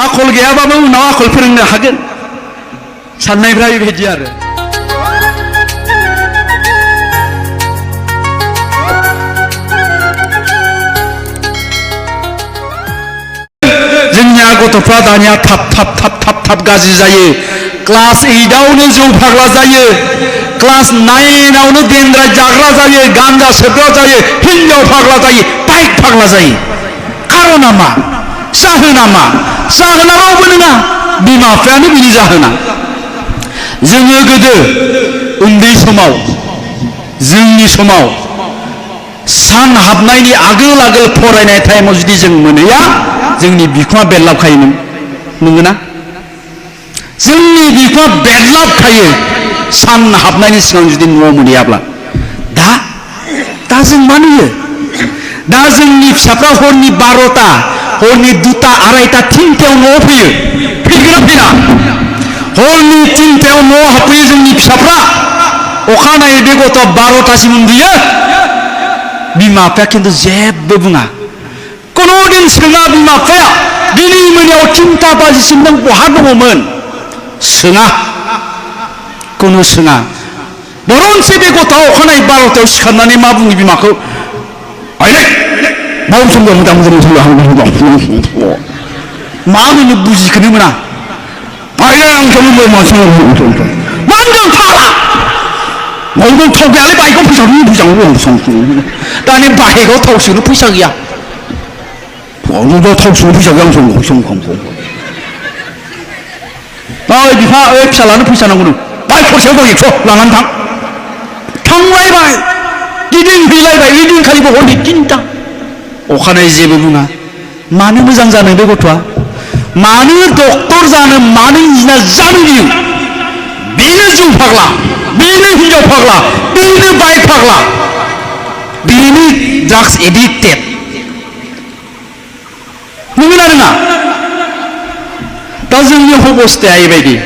आखल गैयाबाबो उनाव आखल फोरोंनो हागोन साननायफ्रा बेबायदि आरो जोंनिया गथ'फ्रा दानिया थाब गाज्रि जायो क्लास 8आवनो जौ फाग्ला जायो क्लास 9आवनो देनद्राय जाग्रा जायो गान्जा सोबग्रा जायो हिन्जाव फाग्ला जायो बाइक फाग्ला जायो खारना मा जाहोना मा जाहोना रावबो नङा बिमा बिफायानो बिनि जाहोना जोङो गोदो उन्दै समाव जोंनि समाव सान हाबनायनि आगोल फरायनाय टाइमाव जुदि जों मोनैया जोंनि बिखुङा बेरलाबखायोमोन नंगौना जोंनि बिखुङा बेरलाबखायो सान हाबनायनि सिगां जुदि न'आव मोनैयाब्ला दा जों मा नुयो दा जोंनि फिसाफ्रा हरनि 12टा हरनि 2टा 2:30 3टायाव न'आव फैयो फैगोन फैना हरनि 3टायाव न'आव हाबफैयो जोंनि फिसाफ्रा अखानायै बे गथ'आ 12टासिम उन्दुयो बिमा बिफाया खिन्थु जेबो बुङा कुनुदिन सोङा बिमा बिफाया दिनै मोनायाव 3टा बाजिसिम नों बहा दङमोन सोङा कुनु सोङा बरनसे बे गथ'आ अखानायै 12टायाव सिखारनानै मा बुङो बिमाखौ आइले मा बुंदों मा होनो बुजिखोनो मोना आइले आं जमो मा होनदों फाग्ला न'आव थाव गैयालै बाइकआव फैसा बुजाङो दानि बाइकआव थाव सोनो फैसा गैया थाव सोनो फैसा गैया ओइ बिफा ओइ फिसालानो फैसा नांगौ नो बाइक खरसेयाव दं 100 लानानै थांलायबाय गिदिंहैलायबाय ओइदिनखालिबो हरनि 3टा अखानायै जेबो बुङा मानो मोजां जानो बे गथ'आ मानो डक्टर जानो मानो इन्जिनियार जानो बियो बेनो जौ फाग्ला बेनो हिन्जाव फाग्ला बेनो बाइक फाग्ला बेनो ड्राग्स एडिक्टेड नंगौना नङा दा जोंनि अबस्थाया बेबायदि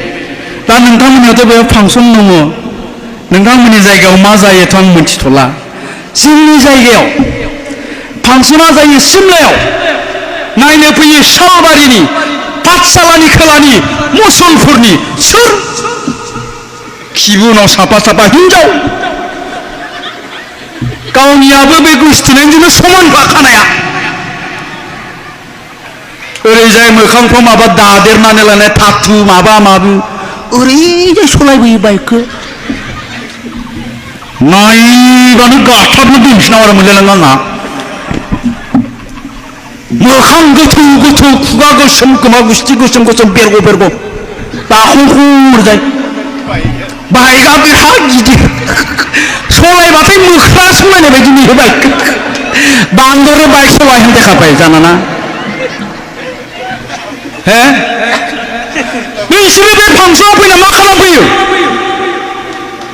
दा नोंथांमोननियावथ' बेयाव फांसन दङ नोंथांमोननि जायगायाव मा जायोथ' आं मिथिथ'ला जोंनि जायगायाव फांसना जायो सिमलायाव नायनो फैयो सालबारिनि पाठशालानि खोलानि मुसलपुरनि सोर खिबुनाव साफा हिन्जाव गावनियाबो बे गोसथोनायजोंनो समान खानाया ओरैजाय मोखांफ्राव माबा दादेरनानै लानाय थाथु माबा माबि ओरैजाय सलायबोयो बाइकखौ नायबानो गाथाबनो दिन्थिनाव आरो मोनलायलाङो आंहा मोखां गोथौ खुगा गोसोम खोमा गुस्थि गोसोम बेरग' दाखुरजाय बाइकआ बिराद गिदिर सलायबाथाय मोख्रा सलायनाय बायदि नुयो बाइक बांदरे बाइक सलायनो देखाबाय जानाना बिसोरो बे फांसनाव फैना मा खालामफैयो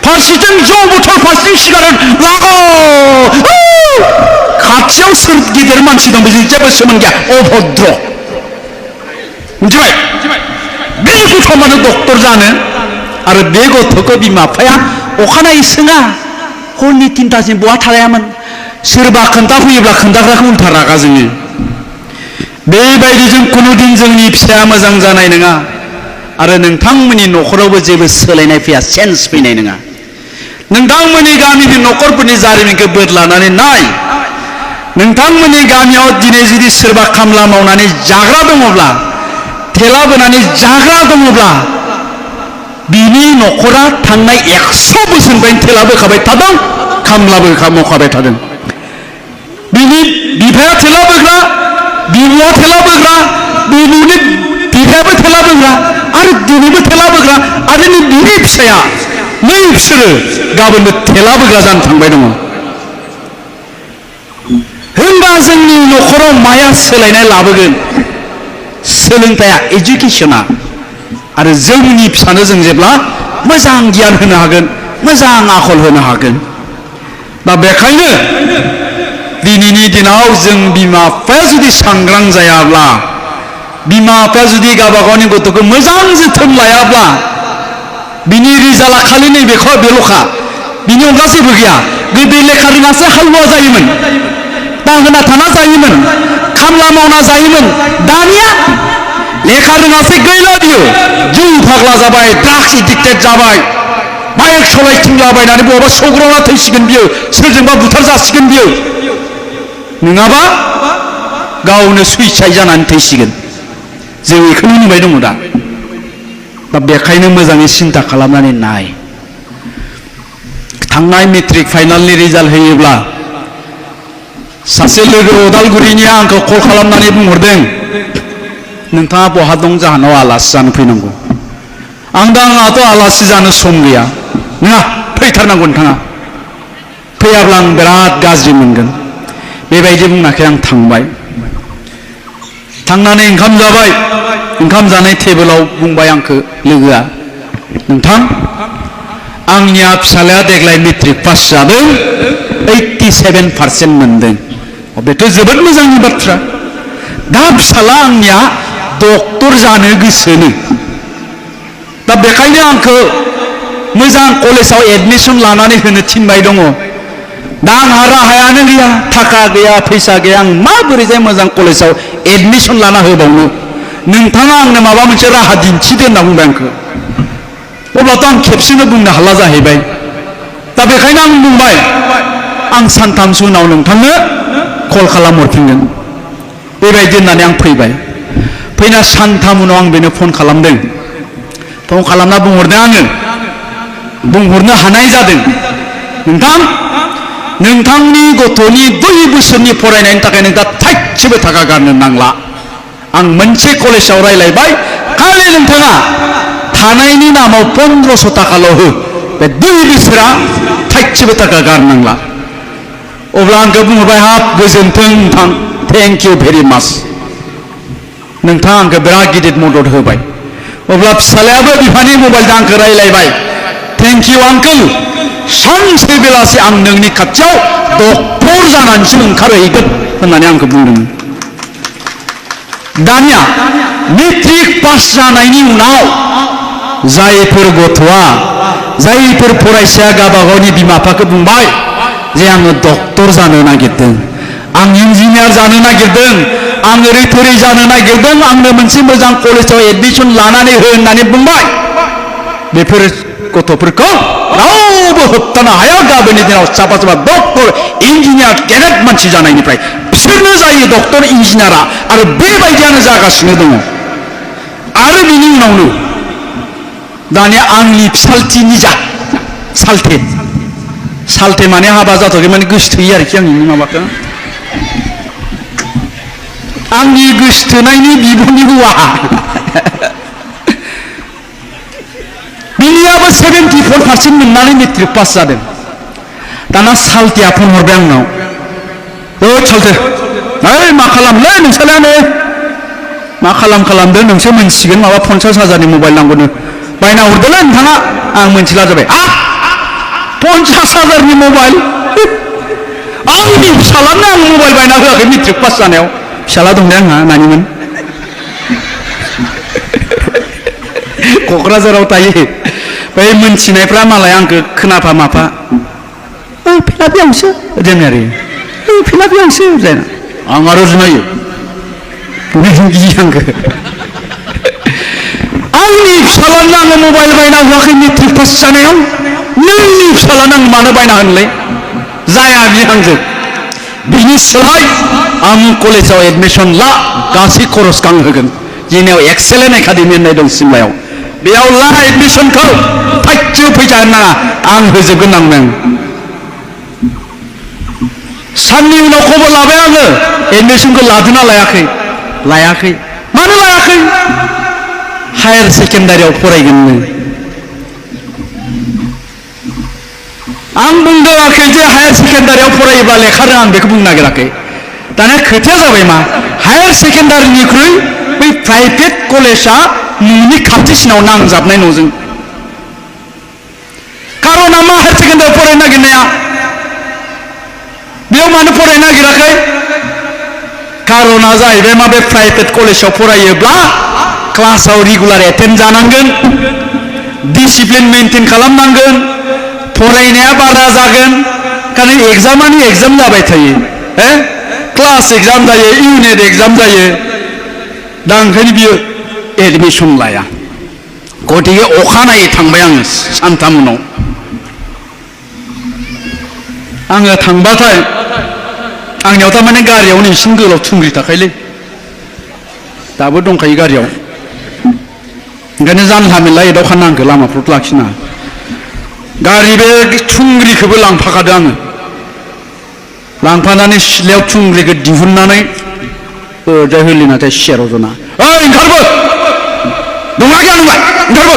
फारसेथिं जौ बथल फारसेथिं सिगारेट लाग' खाथियाव सोर गिदिर मानसि दं बेजों जेबो सोमोन्दो गैया अभद्र मिथिबाय बे गथ'आ मानो डक्टर जानो आरो बे गथ'खौ बिमा बिफाया अखानायै सोङा हरनि 3टासिम बहा थालायामोन सोरबा खोन्थाफैयोब्ला खोन्थाग्राखौ उल्था रागा जोङो बेबायदिजों कुनुदिन जोंनि फिसाया मोजां जानाय नङा आरो नोंथांमोननि न'खरावबो जेबो सोलायनाय फैया सेन्स फैनाय नङा नोंथांमोननि गामिनि न'खरफोरनि जारिमिनखौ बोदलानानै नाय नोंथांमोननि गामियाव दिनै जुदि सोरबा खामला मावनानै जाग्रा दङब्ला थेला बोनानै जाग्रा दङब्ला बिनि न'खरा थांनाय 100 बोसोरनिफ्रायनो थेला बोखाबाय थादों खामलाबो मावखाबाय थादों बिनि बिफाया थेला बोग्रा बिबुआ थेला बोग्रा बिबुनि बिफायाबो थेला बोग्रा आरो दिनैबो थेला बोग्रा आरो बिनि फिसाया नै बिसोरो गाबोनबो थेला बोग्रा जानो थांबाय दङ होनबा जोंनि न'खराव माया सोलायनाय लाबोगोन सोलोंथाइया एजुकेशना आरो जोंनि फिसानो जों जेब्ला मोजां गियान होनो हागोन मोजां आखल होनो हागोन दा बेखायनो दिनैनि दिनाव जों बिमा बिफाया जुदि सांग्रां जायाब्ला बिमा बिफाया जुदि गावबा गावनि गथ'खौ मोजां जोथोन लायाब्ला बिनि रिजाल्टआ खालि नैबेल'खा बिनि अनगा जेबो गैया गोदो लेखा रोङासो हालुवा जायोमोन दाहोना थाना जायोमोन खामला मावना जायोमोन दानिया लेखा रोङासै गैला बियो जौ फाग्ला जाबाय ड्राग्स एडिक्टेड जाबाय बाइक सलायथिंलाबायनानै बहाबा सौग्रावना थैसिगोन बियो सोरजोंबा बुथार जासिगोन बियो नङाबा गावनो सुइसाइड जानानै थैसिगोन जों बेखौनो नुबाय दङ दा बेखायनो मोजाङै सिन्था खालामनानै नाय थांनाय मेट्रिक फाइनालनि रिजाल्ट होयोब्ला सासे लोगो उदालगुरिनिया आंखौ कल खालामनानै बुंहरदों नोंथाङा बहा दं जाहानाव आलासि जानो फैनांगौ आंहाथ' आलासि जानो सम गैया नङा फैथारनांगौ नोंथाङा फैयाब्ला आं बिराद गाज्रि मोनगोन बेबायदि बुंनायखाय आं थांबाय थांनानै ओंखाम जाबाय ओंखाम जानाय टेबोलाव बुंबाय आंखौ लोगोआ नोंथां आंनिया फिसालाया देग्लाय मेट्रिक पास जादों 87% मोनदों बेथ' जोबोद मोजांनि बाथ्रा दा फिसाला आंनिया डक्टर जानो गोसोनो दा बेखायनो आंखौ मोजां कलेजाव एडमिसन लानानै होनो थिनबाय दङ दा आंहा राहायानो गैया थाखा गैया फैसा गैया आं माबोरैजाय मोजां कलेजाव एडमिसन लाना होबावनो नोंथाङा आंनो माबा मोनसे राहा दिन्थिदो होनना बुंबाय आंखौ अब्लाथ' आं खेबसेनो बुंनो हाला जाहैबाय दा बेखायनो आं बुंबाय आं सानथामसो उनाव नोंथांनो कल खालामहरफिनगोन बेबायदि होननानै आं फैबाय फैना सानथाम उनाव आं बेनो फन खालामदों फन खालामना बुंहरदों आङो बुंहरनो हानाय जादों नोंथां नोंथांनि गथ'नि 2 बोसोरनि फरायनायनि थाखाय नोंथाङा थाइसेबो थाखा गारनो नांला आं मोनसे कलेजाव रायलायबाय खालि नोंथाङा थानायनि नामाव 1500 थाखाल' हो बे 2 बोसोरा थाइसेबो थाखा गारनांला अब्ला आंखौ बुंहरबाय हाब गोजोन्थों नोंथां थेंक इउ भेरि माच नोंथाङा आंखौ बिराद गिदिर मदद होबाय अब्ला फिसालायाबो बिफानि मबाइलजों आंखौ रायलायबाय थेंक इउ आंकोल सानसे बेलासि आं नोंनि खाथियाव डक्टर जानानैसो ओंखारहैगोन होननानै आंखौ बुंदोंमोन दानिया मेट्रिक पास जानायनि उनाव जायफोर गथ'आ जायफोर फरायसाया गावबा गावनि बिमा बिफाखौ बुंबाय जे आङो डक्टर जानो नागिरदों आं इन्जिनियार जानो नागिरदों आं ओरै थोरै जानो नागिरदों आंनो मोनसे मोजां कलेजाव एडमिसन लानानै हो होननानै बुंबाय बेफोर गथ'फोरखौ रावबो होबथानो हाया गाबोननि दिनाव साफा साफा डक्टर इन्जिनियार गेदेर मानसि जानायनिफ्राय बिसोरनो जायो डक्टर इन्जिनियारा आरो बेबायदियानो जागासिनो दङ आरो बिनि उनावनो दानिया आंनि फिसालथि निजा सालथे माने हाबा जाथ'आखै माने गोसोथोयो आरोखि आंनि माबाखौ आंनि गोसोथोनायनि बिब'नि हौवा बिनियाबो 74% मोननानै मेट्रिक पास जादों दाना सालथेया फन हरबाय आंनाव सालथे ओइ मा खालामलै नोंसोरलानो मा खालामदों नोंसोर मोनसिगोन माबा 50,000नि मबाइल नांगौनो बायना हरदोंलै नोंथाङा आं मोनथिला जाबाय 50,000नि मबाइल आंनि फिसालानो आं मबाइल बायना होआखै मेट्रिक पास जानायाव फिसाला दंलै आंहा नानिमोन क'क्राझाराव थायो बै मोनथिनायफ्रा मालाय आंखौ खोनाफा माफा फिलापियावसो जों आरो फिलापियावसो जाना आं आरो जुनायो गियो आंखौ आंनि फिसालानो आङो मबाइल बायना होआखै मेट्रिक पास जानायाव नोंनि फिसालानो आं मानो बायना होनोलै जाया बि आंजों बिनि सोलाय आं कलेजाव एडमिसन ला गासै खरसखौ आं होगोन जोंनियाव एक्सेलेन्ट एकाडेमि होननाय दं सिमलायाव बेयाव ला एडमिसनखौ थाइसेबो फैसा नाङा आं होजोबगोन आंनो साननि उनाव खबर लाबाय आङो एडमिसनखौ लादोंना लायाखै मानो लायाखै हायार सेकेन्डारियाव फरायगोननो आं बुंदोंआखै जे हायार सेकेन्डारियाव फरायोब्ला लेखा रोङा आं बेखौ बुंनो नागिराखै दाना खोथाया जाबाय मा हायार सेकेन्डारिनिख्रुइ बै प्राइभेट कलेजा न'नि खाथिसिनाव नांजाबनाय न'जों कारना मा हायार सेकेन्डारियाव फरायनो नागिरनाया बेयाव मानो फरायनो नागिराखै कारना जाहैबाय मा बे प्राइभेट कलेजाव फरायोब्ला क्लासाव रेगुलार एटेन्ड जानांगोन डिसिप्लिन मेनटेन खालामनांगोन फरायनाया बारा जागोन कारण एग्जामानो एग्जाम जाबाय थायो क्लास एग्जाम जायो इउनिट एग्जाम जायो दा ओंखायनो बियो एडमिसन लाया गतिके अखानायै थांबाय आङो सानथाम उनाव आङो थांबाथाय आंनियाव थारमाने गारियाव नोंसिनि गोलाव थुंग्रि थाखायलै दाबो दंखायो गारियाव ओंखायनो जानला मेनला एदावखाना आंखौ लामाफ्राव लाखिना गारि बे थुंग्रिखौबो लांफाखादों आङो लांफानानै सिथ्लायाव थुंग्रिखौ दिहुननानै ओरैजाय होलिनाथाय सियाराव जना ओइ ओंखारबो दंना गैया नोंलाय ओंखारबो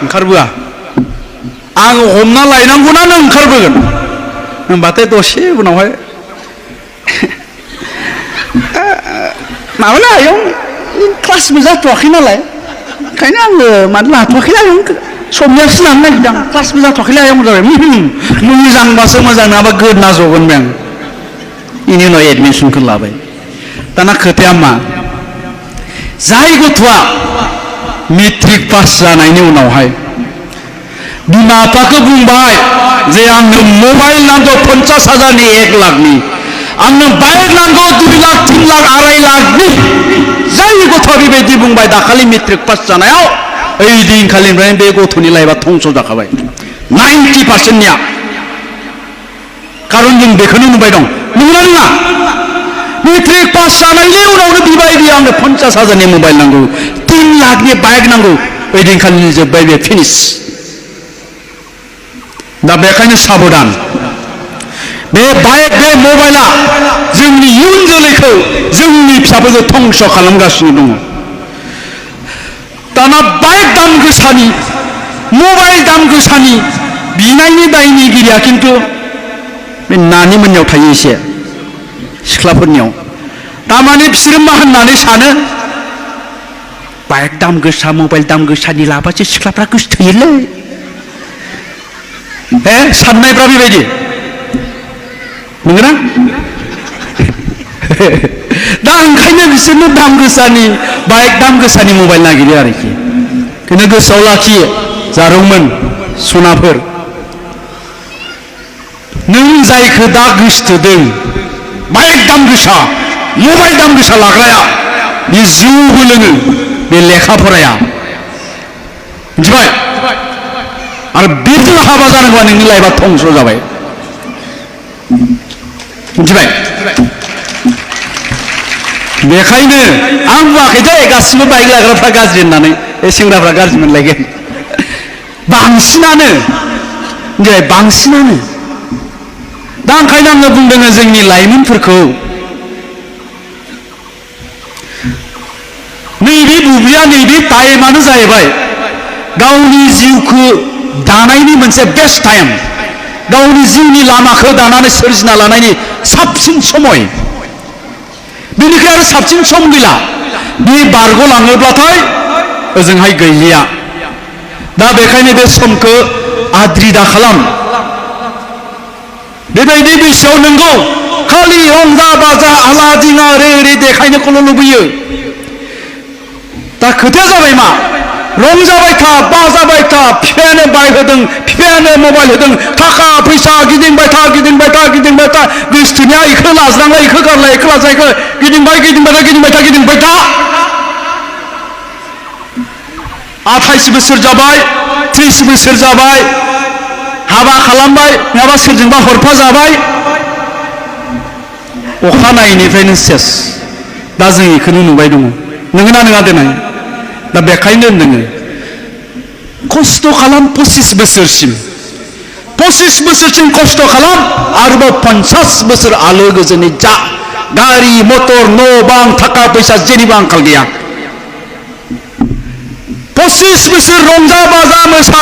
ओंखारबोआ आं हमना लायनांगौना नों ओंखारबोगोन होनबाथाय दसे उनावहाय माबाला आयं क्लासबो जाथ'वाखै नालाय ओंखायनो आङो मानो लाथ'वाखैला आयं सबनियासो लानो नागिरदों आं क्लासबो जाथ'वाखैला आयं जाबाय मोजांबासो मोजां नङाबा गोदना जगोन बे आं बेनि उनाव एडमिसनखौ लाबाय दाना खोथाया मा जाय गथ'आ मेट्रिक पास जानायनि उनावहाय बिमा बिफाखौ बुंबाय जे आंनो मबाइल नांगौ 50,000नि 1 लाखनि आंनो बाइक नांगौ 2 लाख 3 लाख 2.5 लाखनि जाय गथ'आ बेबायदि बुंबाय दाखालि मेट्रिक पास जानायाव ओइ दिनखालिनिफ्रायनो बे गथ'नि लाइफआ धंस जाखाबाय 90%निया खारन जों बेखौनो नुबाय दं नंगौना नङा मेट्रिक पास जानायनि उनावनो बिबाय बियो आंनो 50,000नि मबाइल नांगौ 3 लाखनि बाइक नांगौ ओइ दिनखालिनि जोब्बाय बे फिनिश दा बेखायनो साबधान बे बाइक बे मबाइला जोंनि इयुन जोलैखौ जोंनि फिसाफोरखौ धंस खालामगासिनो दङ दाना बाइक दाम गोसानि मबाइल दाम गोसानि बिनायनि दायनिगिरिया खिन्थु बे नानि मोननियाव थायो एसे सिख्लाफोरनियाव तारमाने बिसोरो मा होननानै सानो बाइक दाम गोसा मबाइल दाम गोसानि लाबासो सिख्लाफ्रा गोसोथोयोलै साननायफ्रा बेबायदि नंगौना दा ओंखायनो बिसोरनो दाम गोसानि बाइक दाम गोसानि मबाइल नागिरो आरोखि बेनो गोसोआव लाखियो जारौमोन सनाफोर नों जायखौ दा गोसोथोदों बाइक दाम गोसा मबाइल दाम गोसा लाग्राया बे जौबो लोङो बे लेखा फराया मिथिबाय आरो बेजों हाबा जानांगौबा नोंनि लाइफआ धंस जाबाय मिथिबाय बेखायनो आं बुङाखै दे गासिबो बाइक लाग्राफ्रा गाज्रि होननानै बे सेंग्राफ्रा गाज्रि मोनलायगोन बांसिनानो दा ओंखायनो आङो बुंदों जोंनि लाइमोनफोरखौ नैबे बुब्लिया नैबे टाइमानो जाहैबाय गावनि जिउखौ दानायनि मोनसे बेस्ट टाइम गावनि जिउनि लामाखौ दानानै सोरजिना लानायनि साबसिन समय बेनिफ्राय आरो साबसिन सम गैला बे बारग'लाङोब्लाथाय ओजोंहाय गैलिया दा बेखायनो बे समखौ आद्रि दा खालाम बेबायदि बैसोआव नंगौ खालि रंजा बाजा आला दिङा ओरै ओरै देखायनोखौल' लुबैयो दा खोथाया जाबाय मा रंजाबाय था बाजाबाय था बिफायानो बाइक होदों बिफायानो मबाइल होदों थाखा फैसा गिदिंबाय था गोसोथोनाया इखौ लाज्रांलाय इखौ गारलाय इखौ लाज्राय इखौ गिदिंबाय था 28 बोसोर जाबाय 30 बोसोर जाबाय हाबा खालामबाय नङाबा सोरजोंबा हरफा जाबाय अखानायैनिफ्रायनो सेस दा जों इखौनो नुबाय दङ नोंगोना नङा देनाय दा बेखायनो नोङो खस्थ' खालाम 25 बोसोरसिम खस्थ' खालाम आरोबाव 50 बोसोर आलो गोजोनै जा गारि मटर न' बां थाखा फैसा जेनिबो आंखाल गैया 25 बोसोर रंजा बाजा मोसा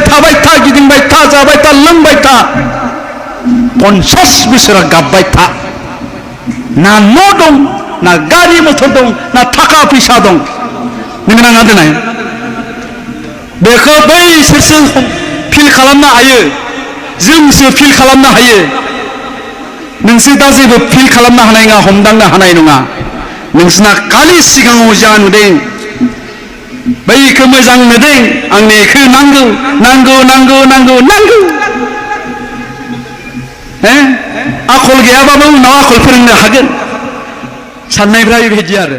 थाबाय था गिदिंबाय था जाबाय था लोंबाय था 50 बोसोरा गाबबाय था ना न' दं ना गारि मटर दं ना थाखा फैसा दं नोंगोना नङा देनाय बेखौ बैसोरसो फिल खालामनो हायो जोंसो फिल खालामनो हायो नोंसोर दा जेबो फिल खालामनो हानाय नङा हमदांनो हानाय नङा नोंसोरना खालि सिगाङाव जा नुदों बैखौ मोजां नुदों आंनो बेखौ नांगौ आखल गैयाबाबो उनाव आखल फोरोंनो हागोन साननायफ्रा बेबायदि आरो